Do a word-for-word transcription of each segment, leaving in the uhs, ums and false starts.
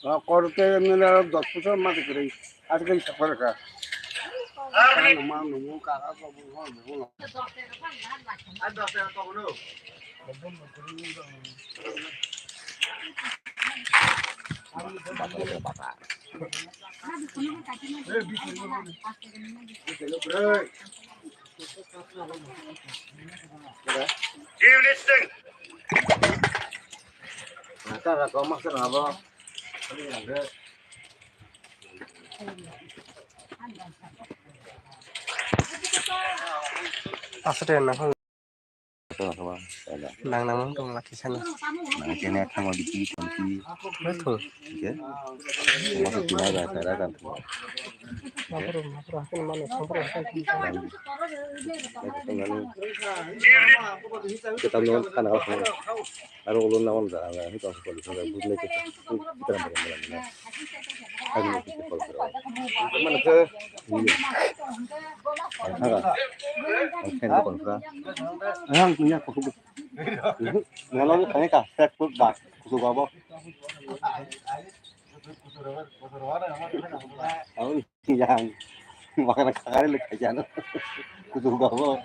Ah, kor te nila dos pusa mati kiri. Ati kiri sapar ka. Kang ma nungu kaka ko bu ho bu ho. Aswk de, nang. Nang nang tong laki sana. Nang kene thango di ki tong ki. Betul. Oke. Masa kina ga kara kan. Mapro, mapro, hakin mano, mapro, hakin. Kita non kana. Aro ulun na wala jara ngai hito ko lisa ngai bujne ke. Kita mara mara. Hai ni kita ko. Mana ke? Haga. Haga ko. Ang punya ko. Ngalo ni kani ka set put ba. Kutu babo. Ang yang makana kagari le kajano. Kutu babo.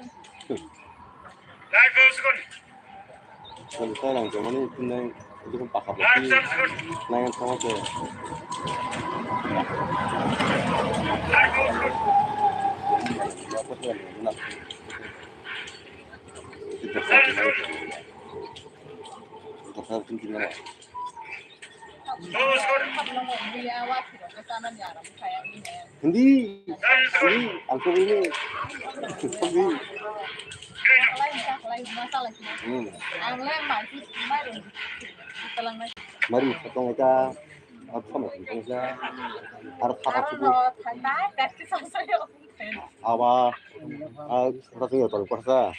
Kung sa lang jomani kunai itu pun pakap lagi. Nang yang sama ke. Apa sih yang nak? Itu pakap lagi. Itu pakap lagi. Hindi, hindi, ang ko ini. Hindi. Hmm. Mari, kita tong ita, apa sama kita, harus apa sih? Awa, ah, kita tinggal tong kuasa.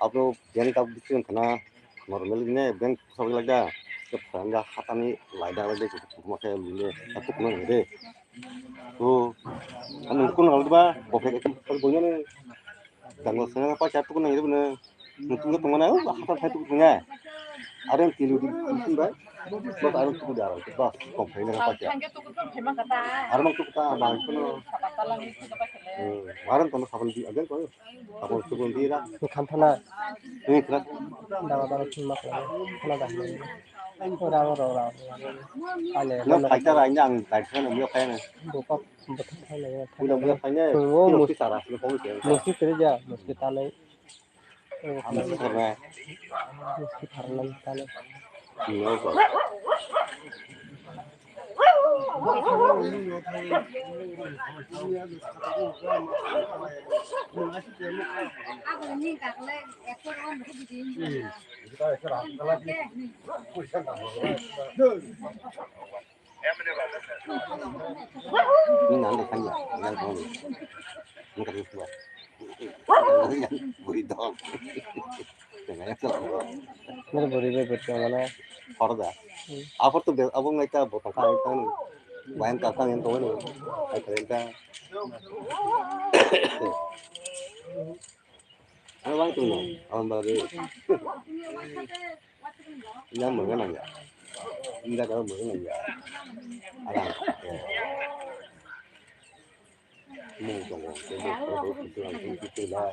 Apa yang kita bikin kena? Normal ini bank sabri lagi dah. Kita pernah hatani laida lagi, cuma kayak ini, satu kena gede. Tuh, kan nunggu nunggu ba, bofek itu kalau punya nih, tanggal sana apa satu kena gitu bener. Nunggu tuh mana, oh, apa satu punya. Ada yang tilu di sini ba, bos ada tuh di arah, bos komplain apa sih? Ada mau tuh kita abang itu, hmm, kemarin teman kapan di agen kok. Abo sukun di ra. Ni khan thana. Ni khan. Dawa dawa thum mak la. Khana da. Ora ora ora. Ale. No kaita ra nya ang kaita na mio kaina. Bo kok bo thum khai na. Uda mio kaina. Wo musti tara. Musti tere ja, musti tale. Musti tara. Musti tara tale. No ko. Nang buri bai bwrwi tongmano. Horo da. Hmm. Aphor to be-, abo wngkha bo tongkha ang tang. Wayang kha tang yang tongmani. Ai kha yang tang. Ano wayang tongmo. Abo ba de. Yang mega nang ya. Yang mega nang ya. Arang. Mung tongo, tei mung tongo, tei tei tei la.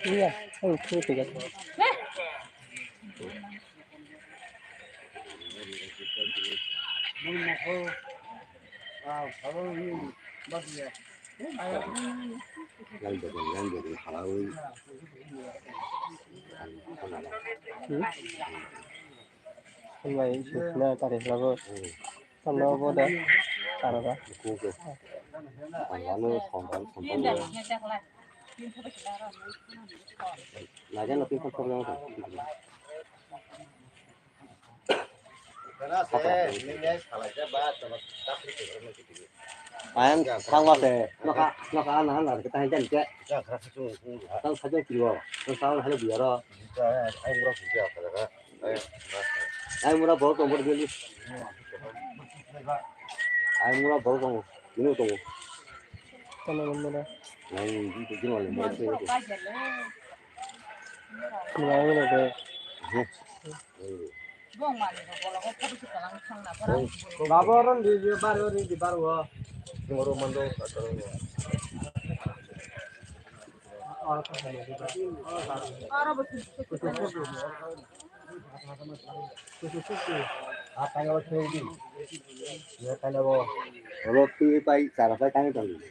Iya, ang thung tega. Yang jadi, yang jadi halawi. Hmm? Yang sudah tadi lagu. Hmm. Tanda apa dah? Tanda. Buku ke. Tanda nu sombang, sombang. Lagi nanti kau perlu apa? Ayang sangwa se, noka, noka ana ana kita hanya ni ke. Tang saja kiri wo, tang saja hanya biar. Ai mura bol tong bol geli. Ai mura bol tong. Ini tong. Kono mura. Ai ini tong mura. Mura ini tong. Babo ron di di bar ron di bar wo. Moro mando. Oro twi pai chara pai tangwi tongdi.